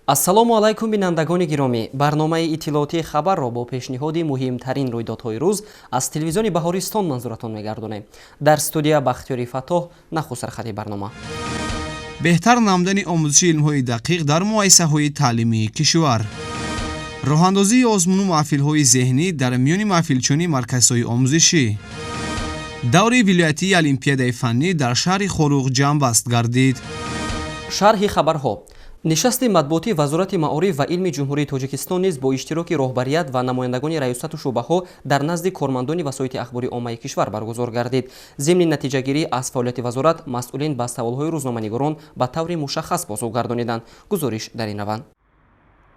Ассалому алайкум, бинандагони гиромӣ! Барномаи иттилоотии «Хабарро» бо пешниҳоди муҳимтарин рӯйдодҳои рӯз аз телевизиони Баҳористон манзуратон мегардонем. Дар студия Бахтиёри Фаттоҳ. Нахуст сархати барнома. Беҳтар намудани омӯзиши илмҳои дақиқ дар муассисаҳои таълимии кишвар, роҳандозии озмуну маҳфилҳои зеҳнӣ дар миёни маҳфилчиёни марказҳои омӯзишӣ, даври вилоятии олимпиадаи фаннӣ дар шаҳри Хоруғ ҷамъбаст гардид. Шарҳи хабарҳо. Нишасти матбуотии Вазорати маориф ва илми Ҷумҳурии Тоҷикистон низ бо иштироки роҳбарият ва намояндагони раёсату шӯъбаҳо дар назди кормандони васоити ахбори оммаи кишвар баргузор гардид. Зимни натиҷагирӣ аз фаъолияти вазорат, масъулин ба саволҳои рӯзноманигорон ба таври мушаххас посух гардониданд. Гузориш дар ин раванд.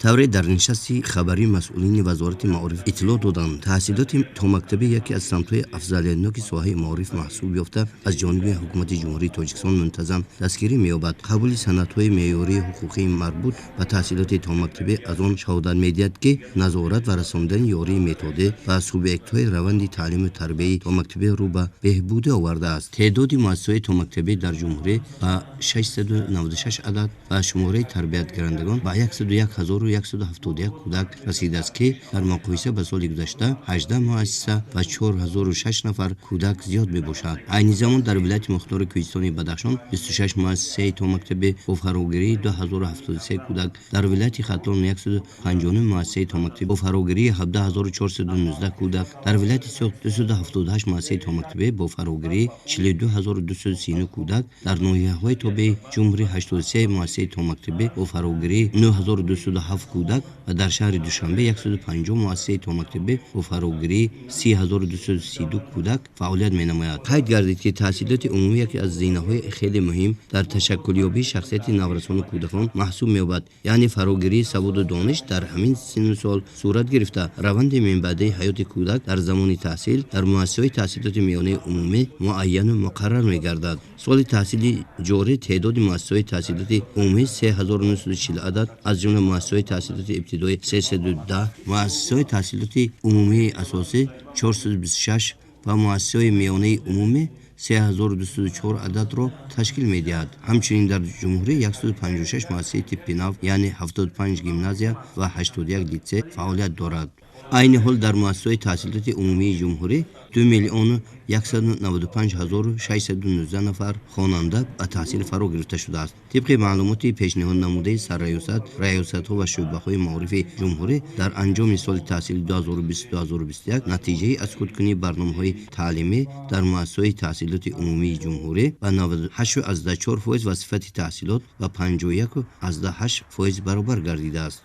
Тавре дар нишасти хабарии масъулини Вазорати маориф иттилоъ доданд, таҳсилоти томактабӣ яке аз самтҳои афзалиятноки соҳаи маориф маҳсуб ёфта, аз ҷониби Ҳукумати Ҷумҳурии Тоҷикистон мунтазам дастгирӣ меёбад. Қабули санадҳои меъёрии ҳуқуқии марбут ба таҳсилоти томактабӣ аз он шаҳодат медиҳад, ки назорат ва расондани ёрии методӣ ба субъектҳои раванди таълиму тарбияи томактабӣ рӯ ба беҳбудӣ овардааст. Теъдоди муассисаҳои томактабӣ дар ҷумҳурӣ ба 696 адад ва шумораи тарбиятгирандагон ба 101 171 кӯдак расидааст, ки дар муқоиса ба соли гузашта 18 муассиса ва 4006 нафар кӯдак зиёд мебошад. Айни замон дар вилояти мухтори Кӯҳистони Бадахшон 26 муассисаи томактабӣ бо фарогирии 2073 кӯдак, дар вилояти Хатлон 159 муассисаи томактабӣ бо фарогирии 17 419 кӯдак, дар вилояти Суғд 278 муассисаи томактабӣ бо фарогирии 42 239 кӯдак, дар ноҳияҳои тобеи ҷумҳурӣ 83 муассисаи томактабӣ бо фарогирии 9207 кӯдак ва дар шаҳри Душанбе 150 муассисаи томактабӣ бо фарогирии 30 232 кӯдак фаъолият менамояд. Қайд гардид, ки таҳсилоти умумӣ яке аз зинаҳои хеле муҳим дар ташаккулёбии шахсияти наврасону кӯдакон маҳсуб меёбад, яъне фарогирии саводу дониш дар ҳамин синну сол сурат гирифта, раванди минбаъдаи ҳаёти кӯдак дар замони таҳсил дар муассисаҳои таҳсилоти миёнаи умумӣ муайяну муқаррар мегардад. Соли таҳсили ҷорӣ теъдоди муассисаҳои таҳсилоти умумӣ 3940 адад, аз ҷумла муассисаҳои таҳсилоти ибтидоӣ 310, муассисаҳои таҳсилоти умумии асосӣ 426 ва муассисаҳои миёнаи умумӣ 3204 ададро ташкил медиҳад. Ҳамчунин дар ҷумҳурӣ 156 муассисаи типи нав, яъне 75 гимназия ва 81 литсей фаъолият дорад. Айни ҳол дар муассисаҳои таҳсилоти умумии ҷумҳурӣ 2 миллиону 195 ҳазору 619 нафар хонанда ба таҳсил фаро гирифта шудааст. Тибқи маълумоти пешниҳоднамудаи сарраёсат, раёсатҳо ва шӯъбаҳои маорифи ҷумҳурӣ дар анҷоми соли таҳсили 2020-2021 натиҷаи аз худкунии барномаҳои таълимӣ дар муассисаҳои таҳсилоти умумии ҷумҳурӣ ба 98,4% ва сифати таҳсилот ба 51,8% баробар гардидааст.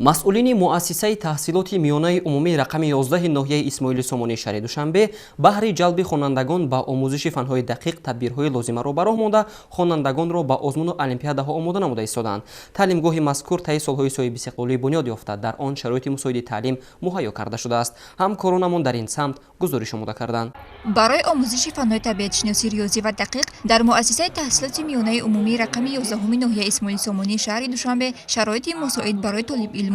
Масъулини муассисаи таҳсилоти миёнаи умумии рақами 11 ноҳияи Исмоили Сомонии шаҳри Душанбе баҳри ҷалби хонандагон ба омӯзиши фанҳои дақиқ тадбирҳои лозимаро ба роҳ монда, хонандагонро ба озмуну олимпиадаҳо омода намуда истодаанд. Таълимгоҳи мазкур таи солҳои соҳибистиқлолӣ бунёд ёфта, дар он шароити мусоиди таълим муҳайё карда шудааст. Ҳамкоронамон дар ин самт гузориш омода карданд. Барои омӯзиши фанҳои табиатшиносӣ, риёзӣ ва дақиқ дар муассисаи таҳсилоти миёнаи умумии рақами 11-уми ноҳияи Исмоили Сомонии шаҳри Душанбе шароити мусоид барои толибилмон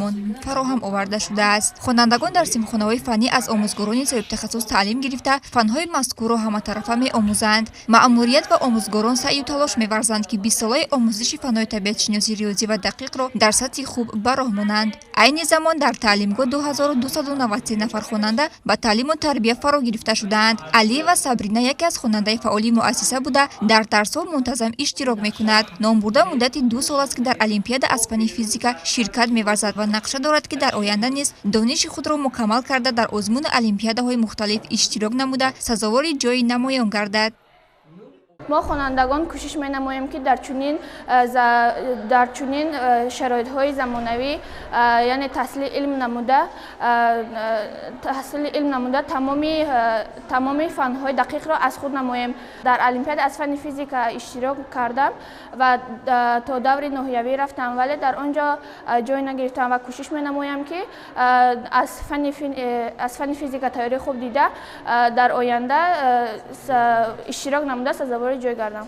фароҳам оварда шудааст. Хонандагон дар синфхонаҳои фаннӣ аз омӯзгорони соҳибтахассус таълим гирифта, фанҳои мазкурро ҳаматарафа меомӯзанд. Маъмурият ва омӯзгорон саъю талош меварзанд, ки 20-солаи омӯзиши фанҳои табиатшиносӣ, риёзӣ ва дақиқро дар сатҳи хуб ба роҳ монанд. Айни замон дар таълимгоҳ 2293 нафар хонанда ба таълиму тарбия фаро гирифта шудаанд. Алиева Сабрина яке аз хонандаи фаъоли муассиса буда, дар дарсҳо мунтазам иштирок мекунад. Номбурда муддати 2 сол аст, ки дар олимпиада аз фанни физика ширкат меварзад ва нақша дорад, ки дар оянда низ дониши худро мукаммал карда, дар озмуну олимпиадаҳои мухталиф иштирок намуда, сазовори ҷойи намоён гардад. Мо, хонандагон, кӯшиш менамоем, ки дар чунин шароитҳои замонавӣ, яъне таҳсили илм намуда, тамоми фанҳои дақиқро аз худ намоем. Дар олимпиада аз фанни физика иштирок кардам ва то даври ноҳиявӣ рафтам, вале дар он ҷо ҷой нагирифтам ва кӯшиш менамоям, ки аз фанни физика тайёрии хуб дида, дар оянда иштирок намуда, сазовори ҷой гардам.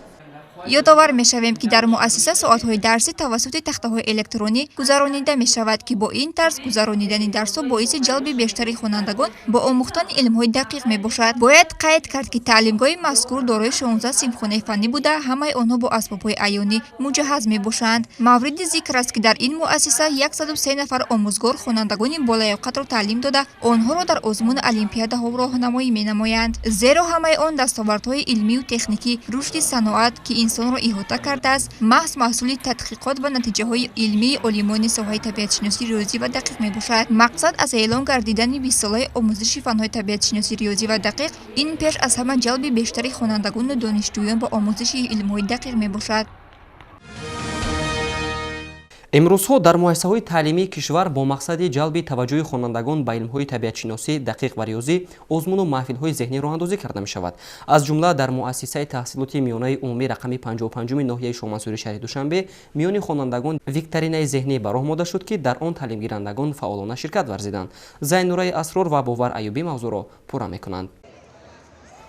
Ёдовар мешавем, ки дар муассиса соатҳои дарсӣ тавассути тахтаҳои электронӣ гузаронида мешавад, ки бо ин тарз гузаронидани дарсҳо боиси ҷалби бештари хонандагон бо омӯхтани илмҳои дақиқ мебошад. Бояд қайд кард, ки таълимгоҳи мазкур дорои 16 синфхонаи фаннӣ буда, ҳамаи онҳо бо асбобҳои аёнӣ муҷаҳҳаз мебошанд. Мавриди зикр аст, ки дар ин муассиса 103 нафар омӯзгор хонандагони болаёқатро таълим дода, онҳоро дар озмуну олимпиадаҳо роҳнамоӣ менамоянд. Зеро ҳамаи он дастовардҳои илмию техникӣ, рушди саноат, ки инсонро иҳота кардааст, маҳз маҳсули тадқиқот ва натиҷаҳои илмии олимони соҳаи табиатшиносӣ, риёзӣ ва дақиқ мебошад. Мақсад аз эълон гардидани 20-солаи омӯзиши фанҳои табиатшиносӣ, риёзӣ ва дақиқ ин пеш аз ҳама ҷалби бештари хонандагону донишҷӯён ба омӯзиши илмҳои дақиқ мебошад. Имрӯзҳо дар муассисаҳои таълимии кишвар бо мақсади ҷалби таваҷҷӯҳи хонандагон ба илмҳои табиатшиносӣ, дақиқ ва риёзӣ озмуну маҳфилҳои зеҳнӣ роҳандозӣ карда мешавад. Аз ҷумла дар муассисаи таҳсилоти миёнаи умумӣ рақами 55-уми ноҳияи Шоҳмансури шаҳри Душанбе миёни хонандагон викторинаи зеҳнӣ ба роҳ монда шуд, ки дар он таълимгирандагон фаъолона ширкат варзиданд. Зайнураи Асрор ва Бовар Аюбӣ мавзӯъро пурра мекунанд.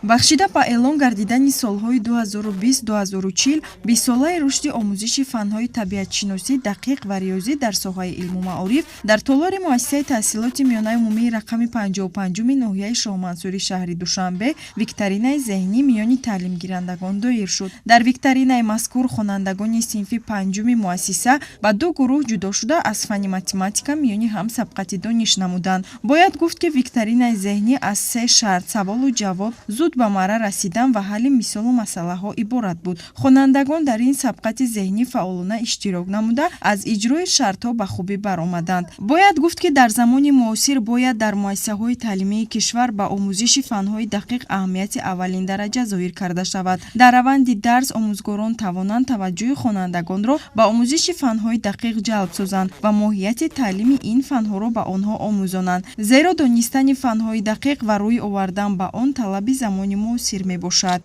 Бахшида ба эълон гардидани солҳои 2020-2040 бистсолаи рушди омӯзиши фанҳои табиатшиносӣ, дақиқ ва риёзӣ дар соҳаи илму маориф дар толори муассисаи таҳсилоти миёнаи умумии рақами 55-уми ноҳияи Шоҳмансури шаҳри Душанбе викторинаи зеҳнӣ миёни таълимгирандагон доир шуд. Дар викторинаи мазкур хонандагони синфи панҷуми муассиса ба ду гурӯҳ ҷудо шуда, аз фанни математика миёни ҳам сабқати дониш намуданд. Бояд гуфт, ки викторинаи зеҳнӣ аз се шарт: саволу ҷавоб, зуд ба марра расидан ва ҳалли мисолу масъалаҳо иборат буд. Хонандагон дар ин сабқати зеҳнӣ фаъолона иштирок намуда, аз иҷрои шартҳо ба хубӣ баромаданд. Бояд гуфт, ки дар замони муосир бояд дар муассисаҳои таълимии кишвар ба омӯзиши фанҳои дақиқ аҳамияти аввалиндараҷа зоҳир карда шавад. Дар раванди дарс омӯзгорон тавонанд таваҷҷӯҳи хонандагонро ба омӯзиши фанҳои дақиқ ҷалб созанд ва моҳияти таълими ин фанҳоро ба онҳо омӯзонанд. Зеро донистани фанҳои дақиқ ва рӯй овардан ба он талаби замони муосир мебошад.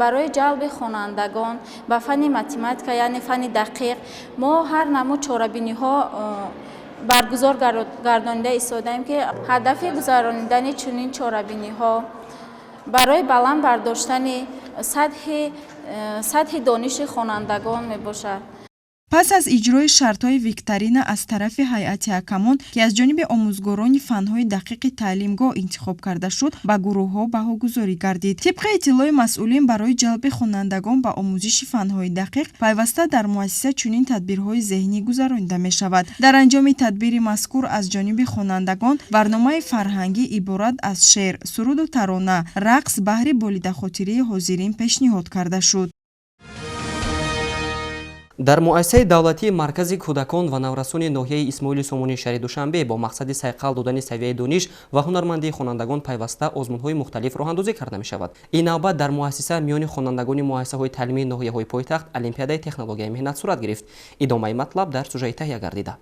Барои ҷалби хонандагон ба фанни математика, яъне фанни дақиқ, мо ҳар намуд чорабиниҳо баргузор гардонида истодаем, ки ҳадафи гузаронидани чунин чорабиниҳо барои баланд бардоштани сатҳи дониши хонандагон мебошад. Пас аз иҷрои шартҳои викторина аз тарафи ҳайати ҳакамон, ки аз ҷониби омӯзгорони фанҳои дақиқи таълимгоҳ интихоб карда шуд, ба гурӯҳҳо баҳогузорӣ гардид. Тибқи иттилои масъулин, барои ҷалби хонандагон ба омӯзиши фанҳои дақиқ пайваста дар муассиса чунин тадбирҳои зеҳнӣ гузаронида мешавад. Дар анҷоми тадбири мазкур аз ҷониби хонандагон барномаи фарҳангӣ иборат аз шеър, суруду тарона, рақс баҳри болидахотирии ҳозирин пешниҳод карда шуд. Дар муассисаи давлатии Маркази кӯдакон ва наврасони ноҳияи Исмоили Сомонии шаҳри Душанбе бо мақсади сайқал додани савияи дониш ва ҳунармандии хонандагон пайваста озмунҳои мухталиф роҳандозӣ карда мешавад. Ин навбат дар муассиса миёни хонандагони муассисаҳои таълимии ноҳияҳои пойтахт олимпиадаи технологияи меҳнат сурат гирифт. Идомаи матлаб дар сюжаи таҳия гардида.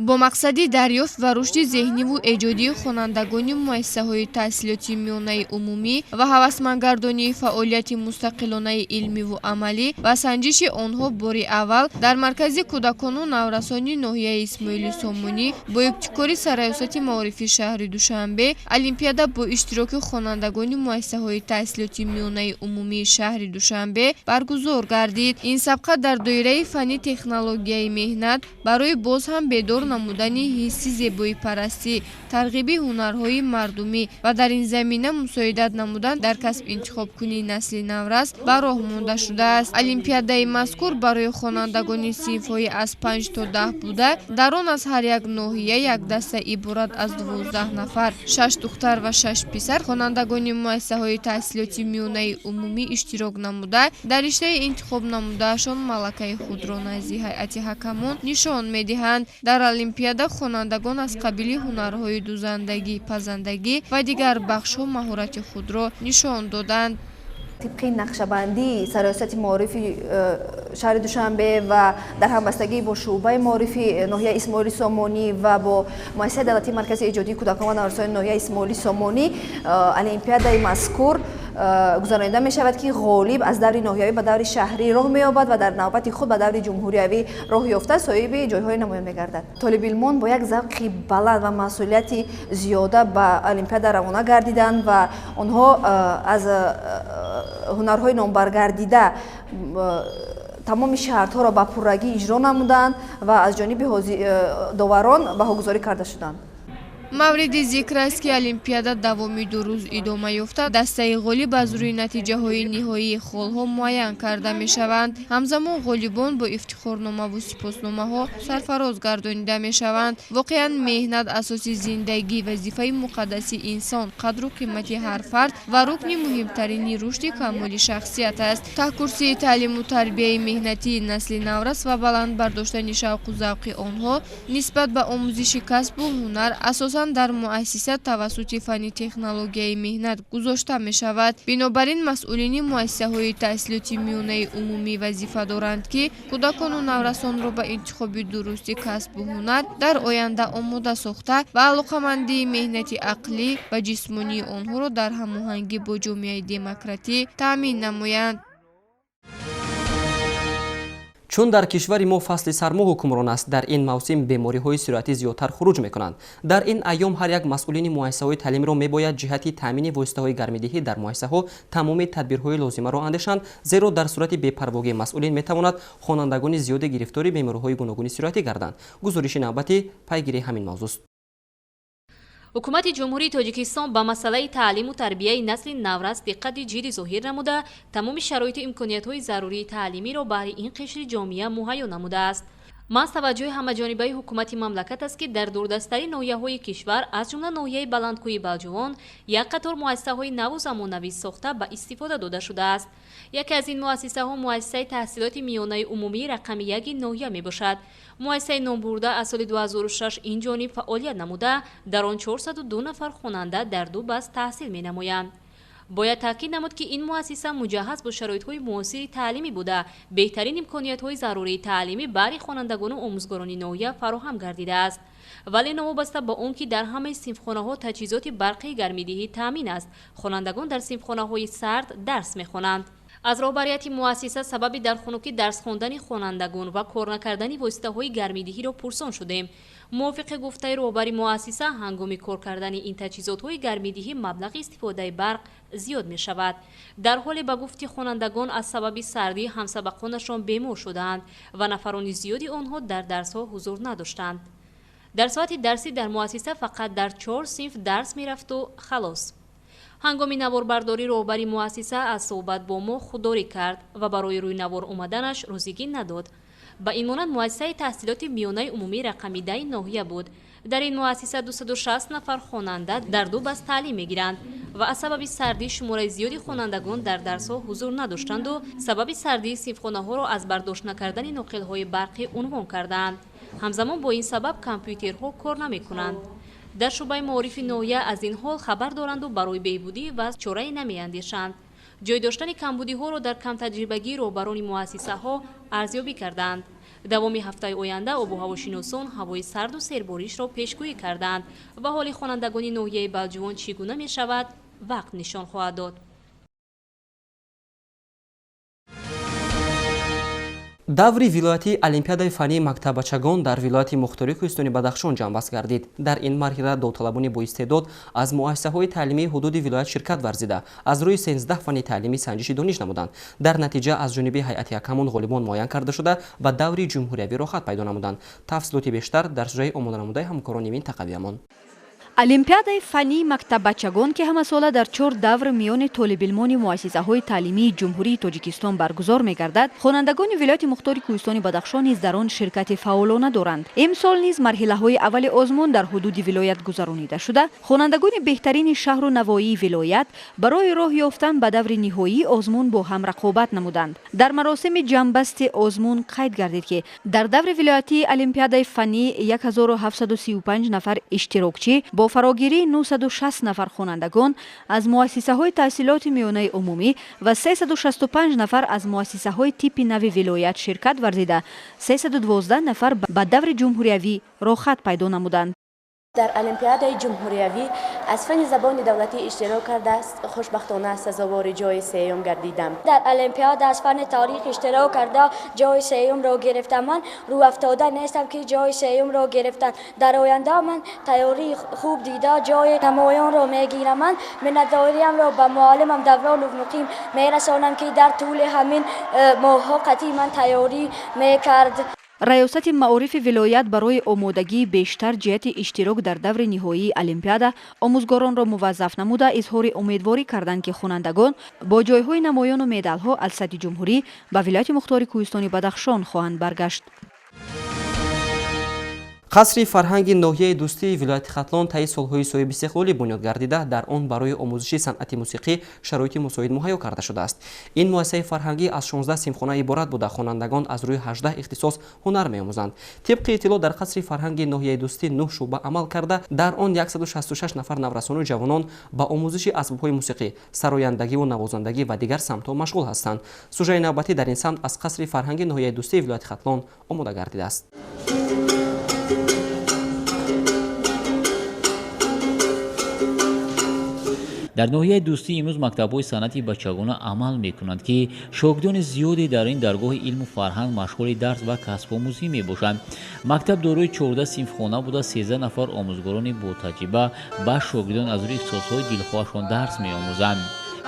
Бо мақсади дарёфт ва рушди зеҳниву эҷодии хонандагони муассисаҳои таҳсилоти миёнаи умумӣ ва ҳавасмандгардонии фаъолияти мустақилонаи илмиву амалӣ ва санҷиши онҳо бори аввал дар Маркази кӯдакону наврасони ноҳияи Исмоили Сомонӣ бо ибтикори Сарраёсати маорифи шаҳри Душанбе олимпиада бо иштироки хонандагони муассисаҳои таҳсилоти миёнаи умумии шаҳри Душанбе баргузор гардид. Ин сабқат дар доираи фанни технологияи меҳнат барои боз ҳам бедор намудани ҳисси зебоипарастӣ, тарғиби ҳунарҳои мардумӣ ва дар ин замина мусоидат намудан дар касб интихобкунии насли наврас ба роҳ монда шудааст. Олимпиадаи мазкур барои хонандагони синфҳои аз 5 то 10 буда, дар он аз ҳар як ноҳия як даста иборат аз 12 нафар, шаш духтар ва шаш писар, хонандагони муассисаҳои таҳсилоти миёнаи умумӣ иштирок намуда, дар риштаи интихоб намудаашон малакаи худро назди ҳайати ҳакамон нишон медиҳанд. Дар олимпиада хонандагон аз қабили ҳунарҳои дузандагӣ, пазандагӣ ва дигар бахшҳо маҳорати худро нишон доданд. Тибқи нақшабандии Сарраёсати маорифи шаҳри Душанбе ва дар ҳамбастагӣ бо шӯъбаи маорифи ноҳияи Исмоили Сомонӣ ва бо муассисаи давлатии Маркази эҷодии кӯдакон ва наврасони ноҳияи Исмоили Сомонӣ олимпиадаи мазкур гузаронида мешавад, ки ғолиб аз даври ноҳиявӣ ба даври шаҳрӣ роҳ меёбад ва дар навбати худ ба даври ҷумҳуриявӣ роҳ ёфта, соҳиби ҷойҳои намоён мегардад. Толибилмон бо як завқи баланд ва масъулияти зиёда ба олимпиада равона гардиданд ва онҳо аз ҳунарҳои номбаргардида тамоми шартҳоро ба пуррагӣ иҷро намуданд ва аз ҷониби доварон баҳогузорӣ карда шуданд. Мавриди зикр аст, ки олимпиада давоми 2 рӯз идома ёфта, дастаи ғолиб аз рӯи натиҷаҳои ниҳоии холҳо муайян карда мешаванд. Ҳамзамон ғолибон бо ифтихорномаву сипосномаҳо сарфароз гардонида мешаванд. Воқеан, меҳнат асоси зиндагӣ, вазифаи муқаддаси инсон, қадру қимати ҳар фард ва рукни муҳимтарини рушди камоли шахсият аст. Таҳкурсии таълиму тарбияи меҳнатии насли наврас ва баланд бардоштани шавқу завқи онҳо нисбат ба омӯзиши касбу ҳунар асосан дар муассиса тавассути фанни технологияи меҳнат гузошта мешавад. Бинобар ин, масъулини муассисаҳои таҳсилоти миёнаи умумӣ вазифа доранд, ки кӯдакону наврасонро ба интихоби дурусти касбу ҳунар дар оянда омода сохта ва алоқамандии меҳнати ақлӣ ва ҷисмонии онҳоро дар ҳамоҳангӣ бо ҷомеаи демократӣ таъмин намоянд. Чун дар кишвари мо фасли сармо ҳукмрон аст, дар ин мавсим бемориҳои сироятӣ зиёдтар хуруҷ мекунанд. Дар ин айём ҳар як масъулини муассисаҳои таълимиро мебояд ҷиҳати таъмини воситаҳои гармидиҳӣ дар муассисаҳо тамоми тадбирҳои лозимаро андешанд, зеро дар сурати бепарвогии масъулин метавонад хонандагони зиёде гирифтори бемориҳои гуногуни сироятӣ гарданд. Гузориши навбатӣ пайгирии ҳамин мавзӯст. Ҳукумати Ҷумҳурии Тоҷикистон ба масъалаи таълиму тарбияи насли наврас диққати ҷиддӣ зоҳир намуда, тамоми шароиту имкониятҳои зарурии таълимиро баҳри ин қишри ҷомеа муҳайё намудааст. Маҳз таваҷҷӯҳи ҳамаҷонибаи ҳукумати мамлакат аст, ки дар дурдасттарин ноҳияҳои кишвар, аз ҷумла ноҳияи Баландкӯҳи Балҷувон, як қатор муассисаҳои наву замонавӣ сохта ба истифода дода шудааст. Яке аз ин муассисаҳо муассисаи таҳсилоти миёнаи умумии рақами яки ноҳия мебошад. Муассисаи номбурда аз соли 2006 ин ҷониб фаъолият намуда, дар он 402 нафар хонанда дар 2 баст таҳсил менамоянд. Бояд таъкид намуд, ки ин муассиса муҷаҳҳаз бо шароитҳои муосири таълимӣ буда, беҳтарин имкониятҳои зарурии таълимӣ баҳри хонандагону омӯзгорони ноҳия фароҳам гардидааст. Вале новобаста ба он ки дар ҳамаи синфхонаҳо таҷҳизоти барқии гармидиҳӣ таъмин аст, хонандагон дар синфхонаҳои сард дарс мехонанд. Аз роҳбарияти муассиса сабаби дар хунукӣ дарс хондани хонандагон ва кор накардани воситаҳои гармидиҳиро пурсон шудем. Мувофиқи гуфтаи роҳбари муассиса, ҳангоми кор кардани ин таҷҳизотҳои гармидиҳӣ маблағи истифодаи барқ зиёд мешавад. Дар ҳоле ба гуфти хонандагон, аз сабаби сардӣ ҳамсабақонашон бемор шудаанд ва нафарони зиёди онҳо дар дарсҳо ҳузур надоштанд. Дар соати дарсӣ дар муассиса фақат дар 4 синф дарс мерафту халос. Ҳангоми наворбардорӣ роҳбари муассиса аз суҳбат бо мо худдорӣ кард ва барои рӯи навор омаданаш розигӣ надод. Ба ин монанд муассисаи таҳсилоти миёнаи умумии рақами 10 ноҳия буд. Дар ин муассиса 260 нафар хонанда дар 2 баст таълим мегиранд ва аз сабаби сардӣ шумораи зиёди хонандагон дар дарсҳо ҳузур надоштанду сабаби сардии синфхонаҳоро аз бардошт накардани ноқилҳои барқӣ унвон кардаанд. Ҳамзамон бо ин сабаб компютерҳо кор намекунанд. Дар шӯъбаи маорифи ноҳия аз ин ҳол хабар доранду барои беҳбудии вазъ чорае намеандешанд. Ҷой доштани камбудиҳоро дар камтаҷрибагии роҳбарони муассисаҳо арзёбӣ карданд. Давоми ҳафтаи оянда обуҳавошиносон ҳавои сарду серборишро пешгӯӣ карданд ва ҳоли хонандагони ноҳияи Балҷувон чӣ гуна мешавад, вақт нишон хоҳад дод. Даври вилоятии олимпиадаи фаннии мактаббачагон дар вилояти мухтори Кӯҳистони Бадахшон ҷамъбаст гардид. Дар ин марҳила довталабони боистеъдод аз муассисаҳои таълимии ҳудуди вилоят ширкат варзида, аз рӯи 13 фанни таълимӣ санҷиши дониш намуданд. Дар натиҷа аз ҷониби ҳайати ҳакамон ғолибон муайян карда шуда, ба даври ҷумҳуриявӣ роҳхат пайдо намуданд. Тафсилоти бештар дар сужаи омоданамудаи ҳамкорони минтақавиямон. Олимпиадаи фаннии мактаббачагон, ки ҳамасола дар 4 давр миёни толибилмони муассисаҳои таълимии Ҷумҳурии Тоҷикистон баргузор мегардад, хонандагони вилояти мухтори Кӯҳистони Бадахшон низ дар он ширкати фаъолона доранд. Имсол низ марҳилаҳои аввали озмун дар ҳудуди вилоят гузаронида шуда, хонандагони беҳтарини шаҳру навоии вилоят барои роҳ ёфтан ба даври ниҳоии озмун бо ҳам рақобат намуданд. Дар маросими ҷамъбасти озмун қайд гардид, ки дар даври вилоятии олимпиадаи фаннӣ 1735 нафар иштирокчӣ бо фарогирии 960 нафар хонандагон аз муассисаҳои таҳсилоти миёнаи умумӣ ва 365 нафар аз муассисаҳои типи нави вилоят ширкат варзида, 312 нафар ба даври ҷумҳуриявӣ роҳхат пайдо намуданд. Дар Олимпиадаи ҷумҳуриявӣ аз фанни забони давлатӣ иштирок карда, хушбахтона сазовори ҷои сеюм гардидам. Дар Олимпиада аз фанни таърих иштирок карда, ҷои сеюмро гирифтам. Ман рӯафтода нестам, ки ҷои сеюмро гирифтам. Дар оянда ман тайёрии хуб дида, ҷои намоёнро мегирам. Ман миннатдориамро ба муаллимам Давронов Муқим мерасонам, ки дар тӯли ҳамин моҳҳо қатъи ман тайёрӣ мекард. Раёсати маорифи вилоят барои омодагии бештар ҷиҳати иштирок дар даври ниҳоии олимпиада омӯзгоронро муваззаф намуда, изҳори умедворӣ карданд, ки хонандагон бо ҷойҳои намоёну медалҳо аз сатҳи ҷумҳурӣ ба вилояти мухтори Кӯҳистони Бадахшон хоҳанд баргашт. Қасри фарҳанги ноҳияи Дӯстии вилояти Хатлон таи солҳои соҳибистиқлолӣ бунёд гардида, дар он барои омӯзиши санъати мусиқӣ шароити мусоид муҳайё карда шудааст. Ин муассисаи фарҳангӣ аз 16 синфхона иборат буда, хонандагон аз рӯи 18 ихтисос ҳунар меомӯзанд. Тибқи иттилоъ, дар қасри фарҳанги ноҳияи Дӯстӣ 9 шӯъба амал карда, дар он 166 нафар наврасону ҷавонон ба омӯзиши асбобҳои мусиқӣ, сарояндагиву навозандагӣ ва дигар самтҳо машғул ҳастанд. Сужаи навбатӣ дар ин самт аз қасри фарҳанги ноҳияи Дӯстии вилояти Хатлон омода гардидааст. Дар ноҳияи Дӯстӣ имрӯз мактабҳои санъати бачагона амал мекунанд, ки шогирдони зиёде дар ин даргоҳи илму фарҳанг машғули дарс ва касбомӯзӣ мебошанд. Мактаб дорои 14 синфхона буда, 13 нафар омӯзгорони ботаҷриба ба шогирдон аз рӯи ихтисосҳои дилхоҳашон дарс меомӯзанд.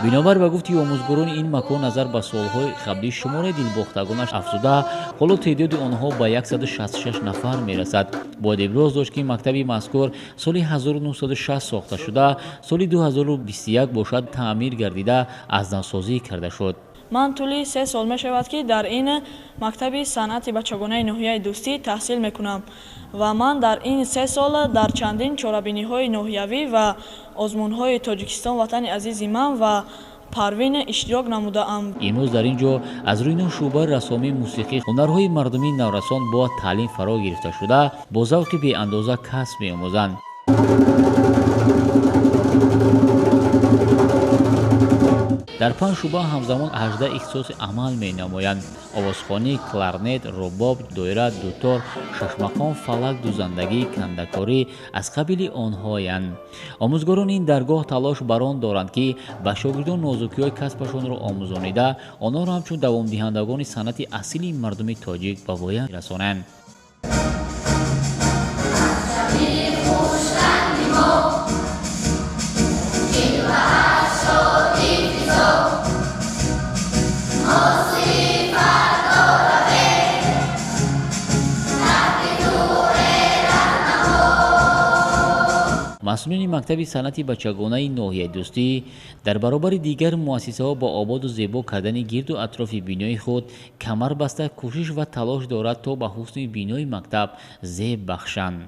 Бинобар ба гуфти омӯзгорони ин макон, назар ба солҳои қаблӣ шумораи дилбохтагонаш афзуда, ҳоло теъдоди онҳо ба 166 нафар мерасад. Бояд иброз дошт, ки мактаби мазкур соли 1960 сохта шуда, соли 2021 бошад таъмир гардида, аз навсозӣ карда шуд. Ман тӯли 3 сол мешавад, ки дар ин мактаби санъати бачагонаи ноҳияи Дӯстӣ таҳсил мекунам ва ман дар ин 3 сол дар чандин чорабиниҳои ноҳиявӣ ва озмунҳои Тоҷикистон ватани азизи ман ва Парвин иштирок намудаам. Имрӯз дар ин ҷо аз рӯи 9 шӯъбаи расомии мусиқӣ ҳунарҳои мардумии наврасон бо таълим фаро гирифта шуда, бо завқи беандоза касб меомӯзанд. Дар 5 шӯъба ҳамзамон 18 ихтисоси амал менамоянд: овозхонӣ, кларнет, рубоб, доира, дутор, шашмақом, фалак, дузандагӣ, кандакорӣ аз қабили онҳоянд. Омӯзгорони ин даргоҳ талош бар он доранд, ки ба шогирдон нозукиҳои касбашонро омӯзонида, онҳоро ҳамчун давомдиҳандагони санъати асили мардуми тоҷик ба воя расонанд. Масъулини мактаби санъати бачагонаи ноҳияи Дӯстӣ дар баробари дигар муассисаҳо бо ободу зебо кардани гирду атрофи бинои худ камар баста, кӯшиш ва талош дорад, то ба ҳусни бинои мактаб зеб бахшанд.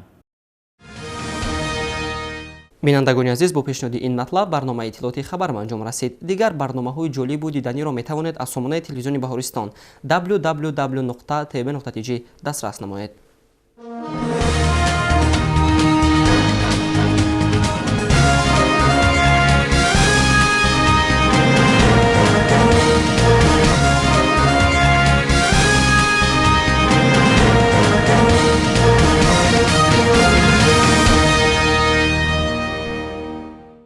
Бинандагони азиз, бо пешниҳоди ин матлаб барномаи иттилоотии хабар ба анҷом расид. Дигар барномаҳои ҷолибу диданиро метавонед аз сомонаи телевизиони Баҳористон www.tb.tj дастрас намоед.